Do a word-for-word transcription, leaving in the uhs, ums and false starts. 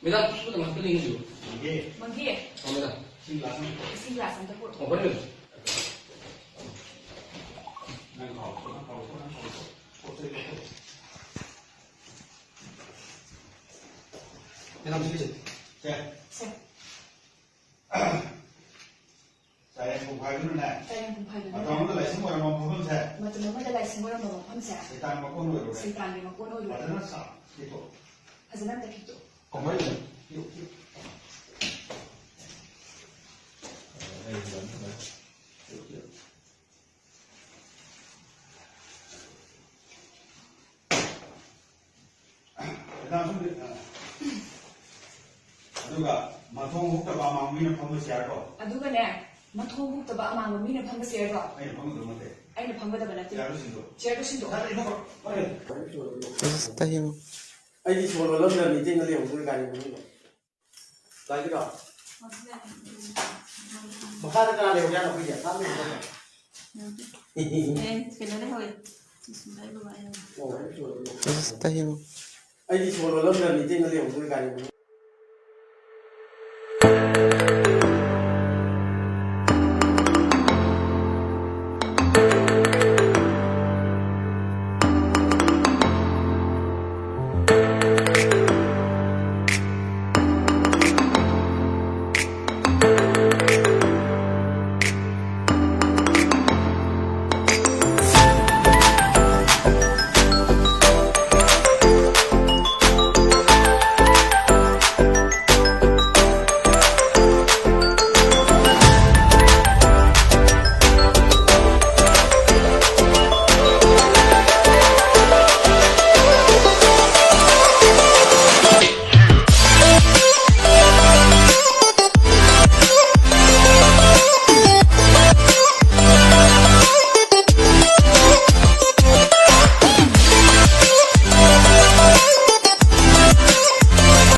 Madam, ꯁꯤꯕꯨ ꯀꯃꯥꯏꯅ ꯀꯜꯂꯤꯅꯣ ꯍꯧꯖꯤꯛ? ꯃꯪꯒꯤ꯫ ꯃꯪꯒꯤ꯫ ꯑꯣ, ꯃꯦꯗꯥꯝ꯫ ꯏꯁꯤꯡ ꯒ꯭ꯂꯥꯁ ꯑꯝꯇ ꯄꯨꯔꯛꯑꯣ꯫ ꯑꯣ, ꯍꯣꯏ, ꯃꯦꯗꯥꯝ꯫ ꯅꯪ ꯈꯥꯎ, ꯅꯪ ꯈꯥꯎ, ꯅꯪ ꯈꯥꯎ, ꯄꯣꯠ ꯆꯩ ꯂꯧꯊꯣꯛ꯫ ꯃꯦꯗꯥꯝ, ꯁꯤꯒꯤꯁꯦ꯫ ꯁꯦ꯫ ꯁꯦ꯫ ꯆꯥꯏꯔꯦꯟ ꯄꯨꯡꯐꯥꯏꯗꯨꯅꯅꯦ꯫ ꯆꯥꯏꯔꯦꯟ ꯄꯨꯡꯐꯥꯏꯗꯨꯅꯅꯦ꯫ ꯃꯇꯝ ꯑꯃꯗ ꯂꯥꯏꯁꯪ ꯑꯣꯏꯔꯝꯕ ꯃꯐꯝꯁꯦ꯫ ꯃꯇꯝ ꯑꯃꯗ ꯂꯥꯏꯁꯪ ꯑꯣꯏꯔꯝꯕ ꯃꯐꯝꯁꯦ꯫ ꯁꯩꯇꯥꯟꯒꯤ ꯃꯀꯣꯟ ꯑꯣꯏꯔꯨꯔꯦ꯫ ꯁꯩꯇꯥꯟꯒꯤ ꯃꯀꯣꯟ ꯑꯣꯏꯔꯨꯔꯦ꯫ ꯐꯖꯅ ꯁꯥ-, ꯊꯤꯗꯣꯛ꯫ ꯐꯖꯅ ꯑꯝꯇ ꯊꯤꯗꯣꯛ꯫ ꯀꯃꯥꯏꯅ? ꯊꯤꯗꯣꯛ, ꯊꯤꯗꯣꯛ꯫ ꯃꯦꯗꯥꯝ, ꯁꯣꯝꯗ, ꯑ, ꯑꯗꯨꯒ ꯃꯊꯣꯡ ꯍꯨꯛꯇꯕ ꯑꯃꯥꯡꯕ ꯃꯤꯅ ꯐꯝꯕ ꯆꯤꯌꯔꯗꯣ꯫ ꯑꯗꯨꯒꯅꯦ, ꯃꯊꯣꯡ ꯍꯨꯛꯇꯕ ꯑꯃꯥꯡꯕ ꯃꯤꯅ ꯐꯝꯕ ꯆꯤꯌꯔꯗꯣ꯫ ꯑꯩꯅ ꯐꯝꯒꯗꯕ ꯅꯠꯇꯦ꯫ ꯑꯩꯅ ꯐꯝꯒꯗꯕ ꯅꯠꯇꯦ꯫ ꯆꯤꯌꯔꯗꯣ ꯁꯤꯟꯗꯣꯛ꯫ ꯆꯤꯌꯔꯗꯣ ꯁꯤꯟꯗꯣꯛ꯫ ꯅꯠꯇꯦ, ꯏꯕꯨꯡꯉꯣ꯫ ꯑꯁ, ꯇꯥꯏꯌꯦ꯫ ꯑꯩꯗꯤ ꯁꯣꯔ ꯂꯣꯜꯂꯝꯗ꯭ꯔꯕꯅꯤ, ꯏꯇꯩꯅ ꯂꯩꯍꯧꯗꯣꯏ ꯒꯥꯔꯤ ꯃꯅꯨꯡꯗ꯫ ꯂꯥꯛꯀꯦꯔꯣ? ꯃꯈꯥꯗ ꯀꯅꯥ ꯂꯩꯍꯧꯒꯦ ꯍꯥꯏꯅꯣ? ꯑꯩꯈꯣꯏꯒꯤ ꯑꯁꯥꯝ ꯂꯩꯍꯧꯗꯕ꯭ꯔꯣ? ꯑꯦ, ꯀꯩꯅꯣ ꯂꯩꯍꯧꯋꯦ꯫ ꯁꯨꯁꯃꯤꯇꯥꯒꯤ ꯕꯕꯥ ꯂꯩꯍꯧꯋꯦ꯫ ꯑꯣ, ꯑꯩ ꯁꯣꯔ ꯂꯣꯜꯂꯝ-, ꯑꯁ, ꯇꯥꯏꯌꯦ꯫ ꯑꯩꯗꯤ ꯁꯣꯔ ꯂꯣꯜꯂꯝꯗ꯭ꯔꯕꯅꯤ, ꯏꯇꯩꯅ ꯂꯩꯍꯧꯗꯣꯏ ꯒꯥꯔꯤ ꯃꯅꯨꯡꯗ꯫